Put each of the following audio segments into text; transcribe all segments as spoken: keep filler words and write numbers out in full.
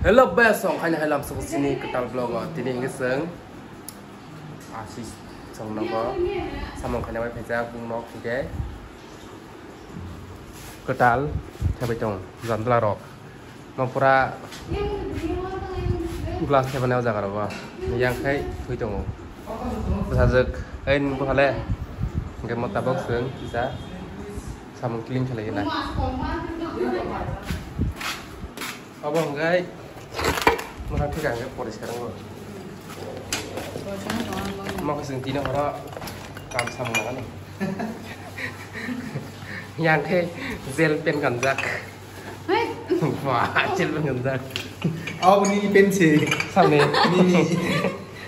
Hello, best song khaina hai lam song sini kwtal vlog o. Tini hingke song asi song nogo samung khaina bai phaijak bung nok hingke kwtal khebai tong jandla rok. Mo pura glass khe bana o jaga rogo. Yang khai thui tongo. Sajak, ai nung buhale. Hingke mo tabok song kisa samung clean khalai na. Abo hingke mo thik hingke poriskar wngo. Mo khe song tini horo kam samung nangani. Yang khe gel pen kanjak. Wah, gel pen kanjak. Abo nini pen se. Samni. Nini.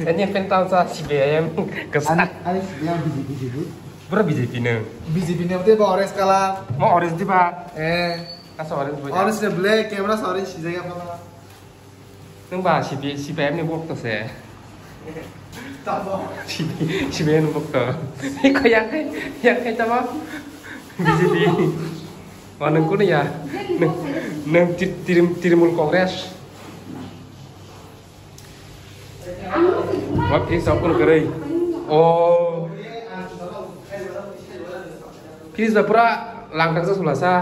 Ani pen tang sa C P I M kesak. Ani, ani C P I M B J P sih, Bu. Pura B J P nang. B J P nang, tei ba orange color. Mo orange di ba? Eh. Asa orange bo. Orange ne black, camera sa orange si jaga pala. Nung ba C P, C P I M ni bok to se. Tamo. C P, C P I M ni bok to. Ko yang kai, yang kai tamo. B J P. Wa nung kuno ya. Nung, nung Tri-, Tri-, Trinamool Congress. Wa fridge off kuno kwrwi. Oh. Fridge ba pura langkang sa sulasa.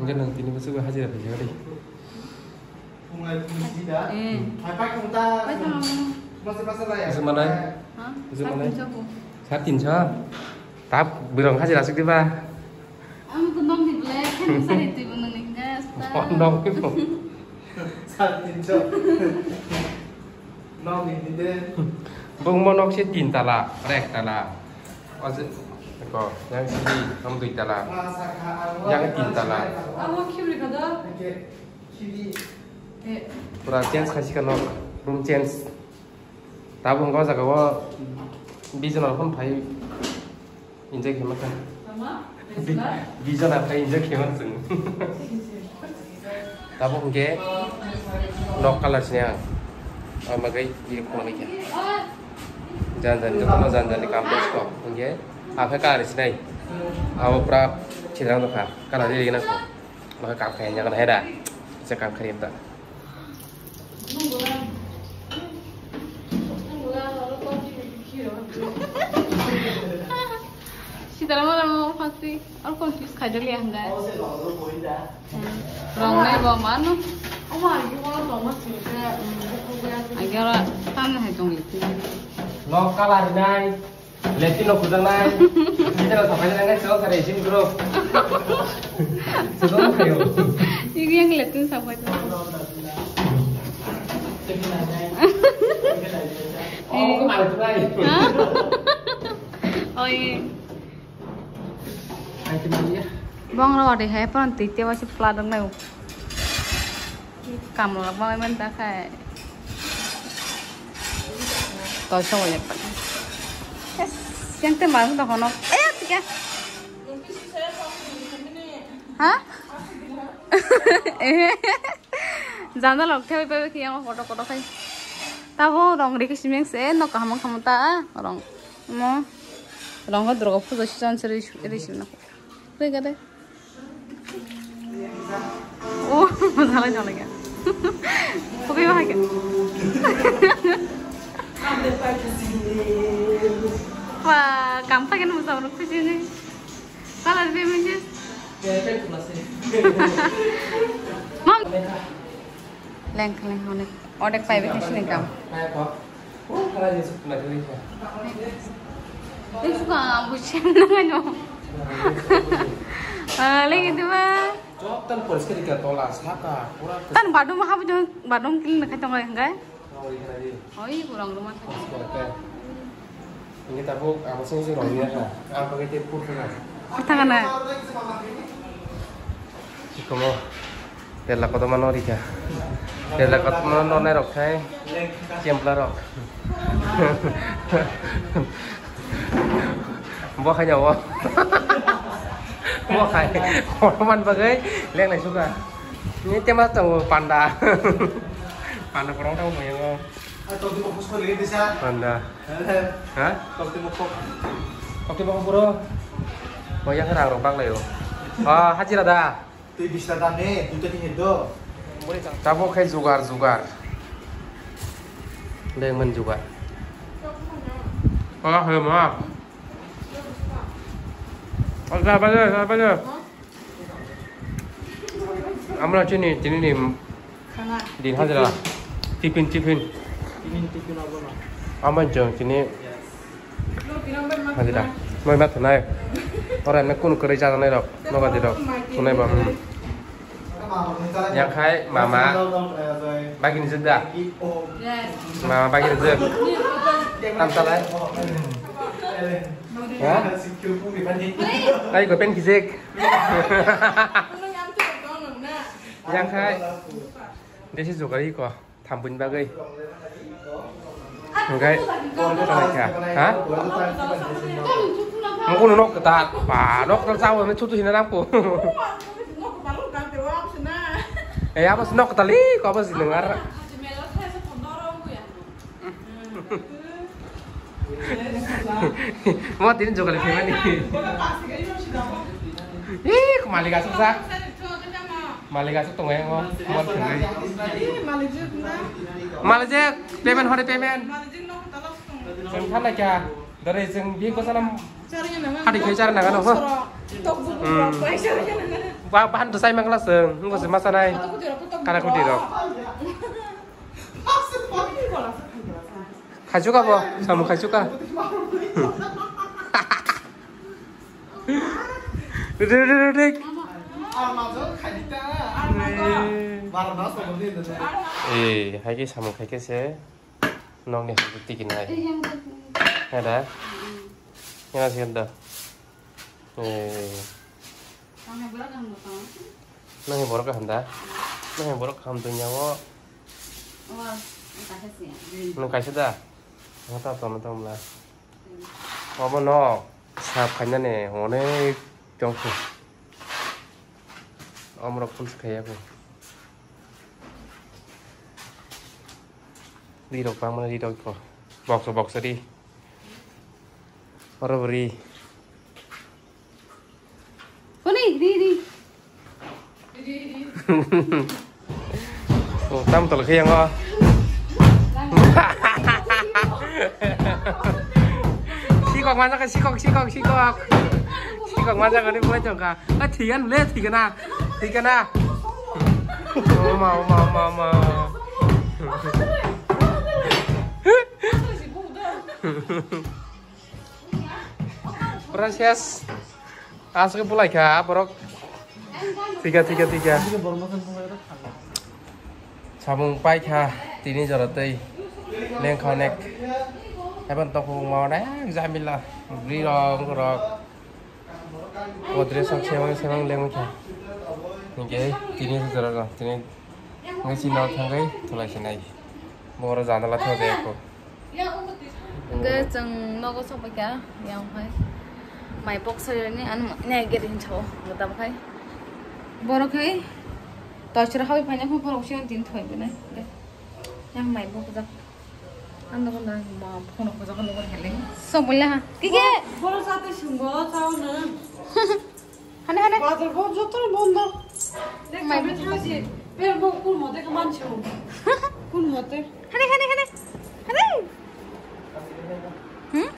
Mungkin nung tini masuk hajira pajak tadi. Phunglai phungsi da. Eh. Hai pai khung ta. Pai khung. Masa masa lai. Masa malai. Ha? Masa malai. Sat tinso. Sat tinso. Tap birong haji rasik diba. Ang ko nom di ble, kan sari tu bono ningga. Oh, nom di bo. Sat tinso. Nom di di de. Bung monok se tin tala, rek tala. Oje ko, yang sini, nom dui tala. Yang tin tala. Amo khibri kada. Pura change khai sika nok, room change. Tabuk wngkha o jaga o bijna rok phano phai enjoy khaima kha. Bijna phai enjoy khaima chwng. Tabuk hwnkhe nok colour sini ang. Ang bagwi iri khulangwi kha. Jan jan jotono jan jan ni kam bes kok hwnkhe. Ang khe colour sinai. Abo pura chirang nukha. Colour iri nang kha. Maka kam khai nyakan hai da. Sa kam khai da. Sitara mara mo pasti. Or confuse khai jali ang da. Rong nai bo manu. Agora tan hai tong li. Nok colour nai. Latrine rok kujaknai. Kita rok sapai nang nai, salo sare isin bro. Sejong khayo. Ini yang latrine sapai. Oh, kemana tuh, Lai? Hah? Oh, iya. Ai, kemana ya? Bong ro de hai pon ti te wa si pla dong nai. Kamla bang man ta khai. To so ya pa. Yang te mang to hono. Eh, tika. Ha? Jana lok thai pa ki yang koto koto khai. Ta bo rong ri ki simeng se no kaham kham ta rong. Mo rong ho drogo pujo si chon se ri ri sim na. Re ga de. Oh, masala jole ga. Kopi ba ke. Wah, kampa kan musa orang tu sini. Salah lebih menjis. Mam. Leng leng onek onek pai bete sini kam. Tei suka buji nang ano. Ah, lagi itu mah. Chop tan poriskar ika tola saka pura. Tan badum habu jong badum clean nakai tongai hinggai. Oi, kurang rumah sakit. Ini tabuk apa sih sih rongnya ha? Apa kita pur kena? Kota kana? Ikomo. Dela koto mano rika. Dela koto mano nai rok khai. Chempla rok. Bo khai nyawo. Bo khai. Koto man bagai. Leng lai suka. Ini tema tong panda. Panda korong tong mo yang. Panda. Ha? Tokti mokok. Tokti mokok bro. Oh, yang rang rok bak lai o. Ah, hajira da. Tei bis taka ne, duita tin head do. Tabuk khai jugar, jugar. Lengmani jugar. Ah, hai ma. Ah, sabar, sabar. Amra chini, chini ni. Din hajra. Tiffin, tiffin. Amra chong chini. Hadi da. Moi mat nai. Ora na kun kore jada nai rok. Noga di rok. Sunai ba. Hmm. Yang khai mama. Bagi ni jeda. Mama bagi ni jeda. Tam salai. Ha? Ai ko pen kijek. Yang khai. Desi jogari ko. Thampuni bagwi. Hwnkhe, ha? Mokolo nok kwtal. Ba, nok kwtal chao, hwnwi thutu hina rang po. Eh, abo se nok kwtal, ih, ko abo se nung ar. Mo tini jogale phaimani. Ih, malik asuk sak. Malik asuk tongo yang mo. Mo thangwi. Malik je payment hore payment. Chwng thanai kya. Dore chwng bi ko sanam. Hadi khai char nangano ho. Hmm. Ba bahan to sai mangla chwng. Ngo se masanai. Kana kuti rok. Khaichuk abo, samung khaichuk kha. Rik, rik, rik, rik. Eh, hai khe samung khai khe se. Nokni hai khe tiki nai. Hai da? Yana siyan da. Eh. Nang hai borok kaham da? Nang hai borok kaham tongya o? Nang kaisa da? Nang ta tongma tongmla. Obo no sap khainani onek chongkhu. Omorok phunsi khaiya kho. Rirok bangmani rirok kho. Box box ri. Oro bo ri. Honi, ri, ri. Oh, tam tol khe yango. Sikok manja khe sikok, sikok, sikok. Sikok manja khe ni bulai tongkha. Ah, thigan le, thigana. Thigana. Oma, oma, oma, oma. Pura ses. Aswk bulai kha borok. Thika, thika, thika. Samung pai kha tini jora tei lengkha onek. Haibani tongkhorok ma onek jamila. Bwrwi rok, wng rok. O dress rok semang semang lengwi kha. Hinkhe tini jora rok tini wngwi chini nok thangwi thulai sinai. Boro janala thajak kho. Hwnkhe chwng nogo sokphaikha, yang phai mai boksai rani ano nai gate hinwi sao, gota bwkhai. Borok khai toisra hawi phaina phung borok siyang tin thoi bwnai. Yang mai bokjak. Ano kono ma phone ko jak nogo heleng. Sok bolya ha. Kike? Boro sate sungbo sao na. Hane, hane. Bazar bo joto bondo. Mai bo thangsi. Per bo kun mote ka mancho. Kun mote. Hane, hane, hane. Hane. Hmm?